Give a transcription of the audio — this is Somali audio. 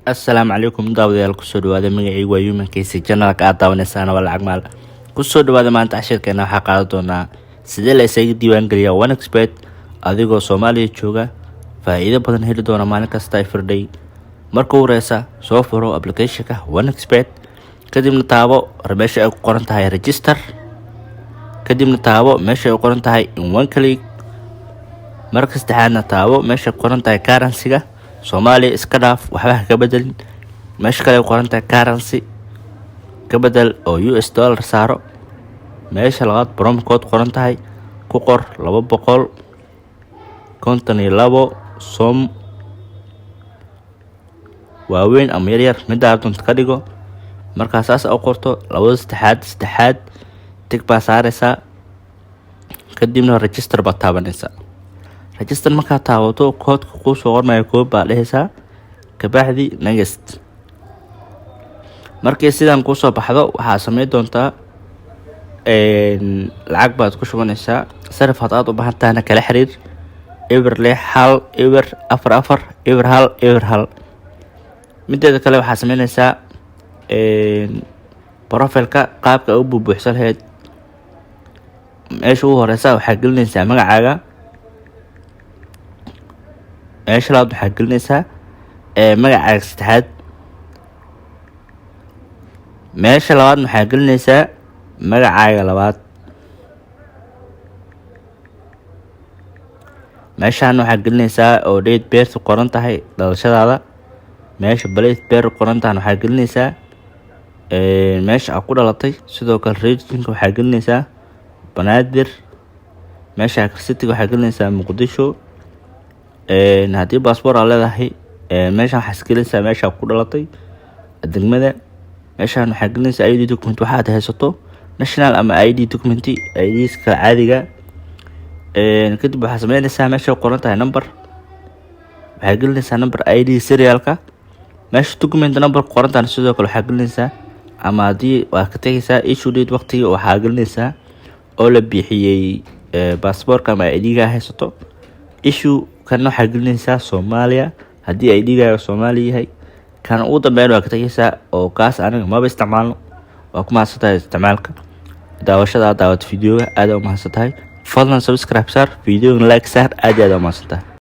Assalaamu calaykum daawadayaal, kusoo dhawaada. Magacaygu waa Human Case, channelka aad daawanaysaana waa Lacag Maal. Kusoo dhawaada. Maanta cashirkeena waxaa qaadan doonaa sidee la isaga diiwaangeliyaa 1xBet adigoo Soomaaliya jooga, faa-iido badan heli doona maalin kasta, everyday. Marka u horeysa, soo furo applicationka 1xBet, kadibna taabo meesha ay ku qoran tahay "register", kadibna taabo meesha ay ku qoran tahay "in one click". Marka saddexaadna taabo meesha ay ku qoran tahay currency-ga. Soomaaliya iska dhaaf, waxba ha ka bedelin. Meesha kale ay ku qoran tahay currency ka bedel oo US dollar saaro. Meesha labaad promo code qoran tahay ku qor 252 som, waaweyn ama yaryar middaa doonta ka dhigo. Markaa saas u qorto, labada saddexaad saddexaad tick baa saareysaa, kadibna register baad taabanaysaa. Register markaad taabato, koodka kuu soo qormaya copy baa dhehaysaa, kabacdi next. Markii sidan kuusoo baxdo, waxaa sameyn doontaa lacag baad ku shubanaysaa. Sarif had aad u baahan tahana, kala xiriir 0610440101. Mideeda kale, waxaa sameyneysaa profileka qaabka u buubuuxsan lahayd. Meesha ugu horeysa waxaa gelinaysaa magacaaga. Meesha labaad waxaa gelinaysaa magacaaga saddexaad. Meesha labaad waxaa gelinaysaa magacaaga labaad. Meeshaan waxaa gelinaysaa oo date birth qoran tahay dhalashadaada. Meesha place birth qoran tahay waxaa gelinaysaa meesha aad ku dhalatay. Sidoo kale regionka waxaa gelinaysaa Banaadir. Meesha city waxaa gelinaysaa Muqdisho. Haddii baasboor aad leedahay, meeshaan waxaa isgelinaysaa meesha ku dhalatay, degmada. Meeshaan waxaa gelinaysaa ID document waxaad haysato, national ama ID document, IDska caadiga. Kadib waxaa sameynaysaa meesha qoran tahay number waxaa gelinaysaa number ID serialka. Meesha document number qoran tahay sidoo kale waxaa gelinaysaa, ama haddii waa ka tegaysaa. Issue date, waqtiga waxaa gelinaysaa oo la bixiyey baasboorka ama ID-ga haysato. Issue kana waxaa gelinaysaa Soomaaliya haddii ID-gaaga Soomaaliya yahay. Kan ugu dambeyn waa ka tegaysaa oo kaas aniga maba isticmaalno. Waa ku mahadsan tahay isticmaalka daawashada aad daawato videoga, aad u mahadsan tahay. Fadlan subscribe saar, videoga like saar. Aad iyo aad u mahadsan tahay.